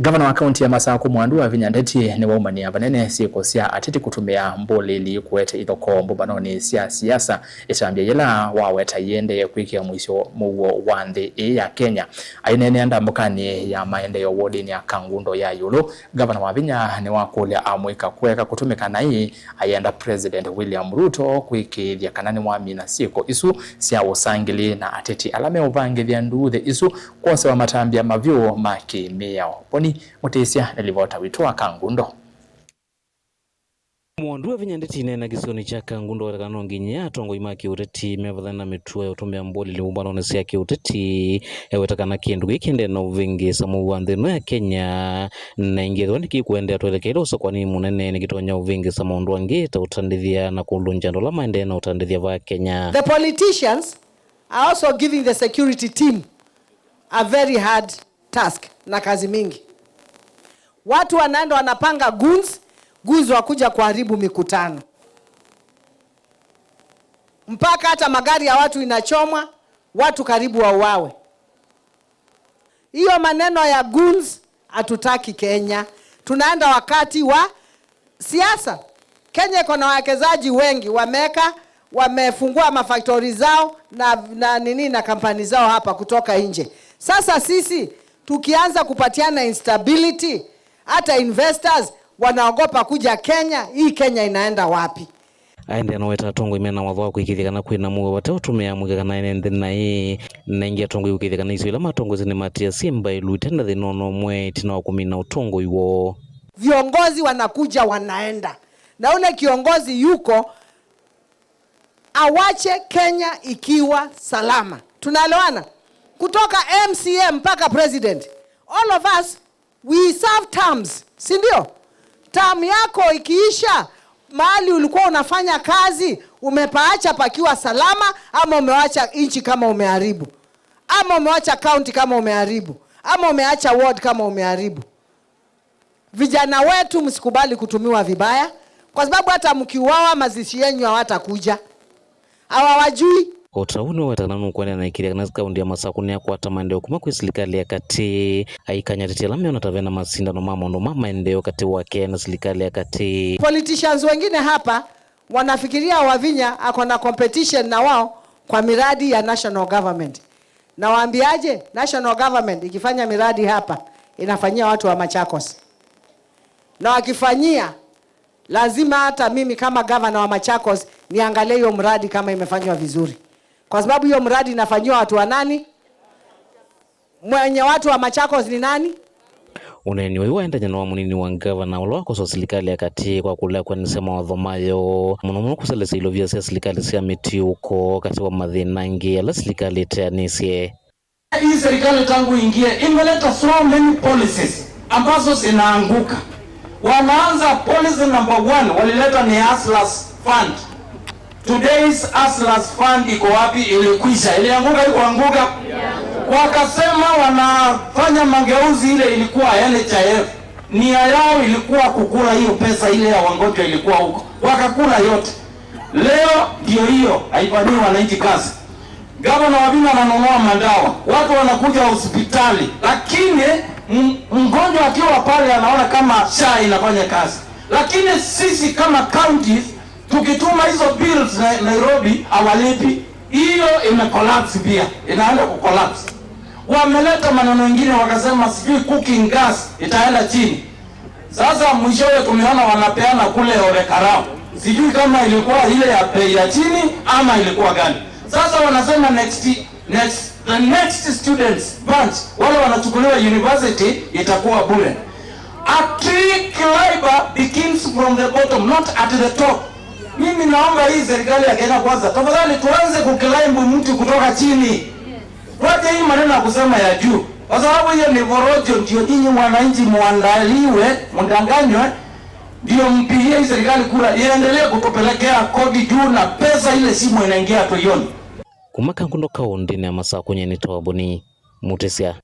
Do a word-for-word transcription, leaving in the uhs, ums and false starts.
Ngavana wa kaunti ya Masakũ Mwandu Wavinya Ndeti nĩwaumany'a vanene syĩko sya ateti kũtũmĩa mbũlĩli kũete ithokoo mbũmbanonĩ sya siasa, ĩtambya yĩla waweta iendee kwĩkĩa mũisyo mũuo wa nthĩ ĩĩ ya Kenya. Aineenea ndambũkanĩ ya maendeeo wodinĩ ya Kangundo ya ĩũlũ, Ngavana Wavinya nĩwakũlya amũika kũeka kũtũmĩka naĩ ayenda President William Ruto kwĩkĩĩthya kana nĩwamina syĩko isu sya ũsangĩli na ateti ala meũvangĩthya nduuthĩ isu kwosewa matambya mavyũ ma kĩ-mĩao. Boni Mũtĩsya nĩ livota witũ wa Kangundo. Mwandu Wavinya Ndeti aineena kĩsionĩ kya Kangundo aweta kana no nginya atongoi ma kĩũteti mevathane na mĩtuo ya ũtũmĩa mbũlĩli mbũmbanonĩ sya kĩũteti. Eweta kana kĩndũ kĩĩ kĩendee na ũvĩngĩĩsa mũuo wa nthĩ ĩno ya Kenya, na ĩngĩ ethĩwa nĩkĩkũendeea twelekeile ũsakũanĩ mũnene, nĩkĩtonya ũvĩngĩĩsa maũndũ angĩ ta ũtandĩthya na kũlũngya andũ ala maendee na ũtandĩthya vaa Kenya. The politicians are also giving the security team a very hard task na kazi mingi. Watu wanaenda wanapanga goons, goons wakuja kuharibu mikutano. Mpaka hata magari ya watu inachomwa, watu karibu wauawe. Hiyo maneno ya goons hatutaki Kenya. Tunaenda wakati wa siasa. Kenya iko na wawekezaji wengi, wameweka, wamefungua mafaktori zao na, na nini na kampani zao hapa kutoka nje. Sasa sisi tukianza kupatiana instability, hata investors wanaogopa kuja Kenya. Hii Kenya inaenda wapi? Aendeea na weta atongoi mena watho wa kwĩkĩĩthya kana kwĩna mũuo vate ũtũmĩa mũika kana ene nthĩ naĩ, na ĩngĩ atongoi kũkĩĩthya kana isio ila matongoesye nĩmatia syĩ mbaĩlu ite na thĩna ona ũmwe ĩtina wa kũmina ũtongoi woo. Viongozi wanakuja wanaenda, na ule kiongozi yuko awache Kenya ikiwa salama. Tunaelewana? Kutoka M C A mpaka president, all of us, we serve terms, si ndio? Term yako ikiisha, mahali ulikuwa unafanya kazi, umepaacha pakiwa salama, ama umewacha nchi kama umeharibu, ama umewacha county kama umeharibu, ama umeacha ward kama umeharibu. Vijana wetu, msikubali kutumiwa vibaya, kwa sababu hata mkiuawa, mazishi yenyu hawatakuja. Hawawajui. O ta ũu nĩwaweta kana nũkũendeea na ĩkĩĩthya kana kaunti ya Masakũ nĩyakwata maendeeo kuma kwĩ silikalĩ ya katĩ, aikany'a ateti ala meona ta vena masindano ma maũndũ ma maendeeo katĩ wake na silikalĩ ya katĩ. Politicians wengine hapa wanafikiria Wavinya ako na competition na wao kwa miradi ya national government. Na waambiaje? National government ikifanya miradi hapa, inafanyia watu wa Machakos. Na wakifanyia, lazima hata mimi kama gavana wa Machakos niangalie hiyo mradi kama imefanywa vizuri. Kwa sababu hiyo mradi inafanyiwa watu wa nani? Mwenye watu wa Machakos ni nani? Ũneeni ũyũ waendany'a na wa mũnini wa ngavana ũla wakosoa silikalĩ ya katĩ kwa kũlea kũendeesya mawatho mayo, mũno mũno kũselesya ilovia sya silikalĩ sya mĩtiũko katĩ wa mathĩna angĩ ala silikalĩ ĩteanĩsye. Hii serikali tangu ingie imeleta so many policies ambazo zinaanguka. Wanaanza policy number one, walileta ni Hustlers Fund. Today's Hustlers Fund iko wapi? Ilikwisha. Ilianguka, ikuanguka? Wakasema wanafanya mageuzi ile ilikuwa N H I F. Nia yao ilikuwa kukula hiyo pesa ile ya wagonjwa ilikuwa huko. Wakakula yote. Leo ndio hiyo, haifanyiwi wananchi kazi. Gavana Wavinya ananunua madawa, watu wanakuja hospitali, lakini m-, mgonjwa akiwa pale anaona kama SHA inafanya kazi. Lakini sisi kama counties, tukituma hizo bills na-, Nairobi, hawalipi. Hiyo imecollapse pia, inaenda kucollapse. Wameleta maneno mengine, wakasema sijui cooking gas itaenda chini. Sasa mwishowe tumeona wanapeana kule Orekarao. Sijui kama ilikuwa ile ya bei ya chini ama ilikuwa gani. Sasa wanasema next, next, the next students batch, wale wanachukuliwa university, itakuwa bure. A tree climber begins from the bottom, not at the top. Mimi naomba hii serikali ya Kenya Kwanza, tafadhali tuanze kuclimb mti kutoka chini. Tuache hii maneno ya kusema ya juu, kwa sababu hiyo ni porojo. Ndio nyinyi wananchi muandaliwe, mdanganywe, ndio mpigie hii serikali kura iendelee kutupelekea kodi juu na pesa ile shimo inaingia hatuioni. Kuma Kangundo kaũntĩnĩ ya Masakũ, nyie nĩtawa Boni Mũtĩsya.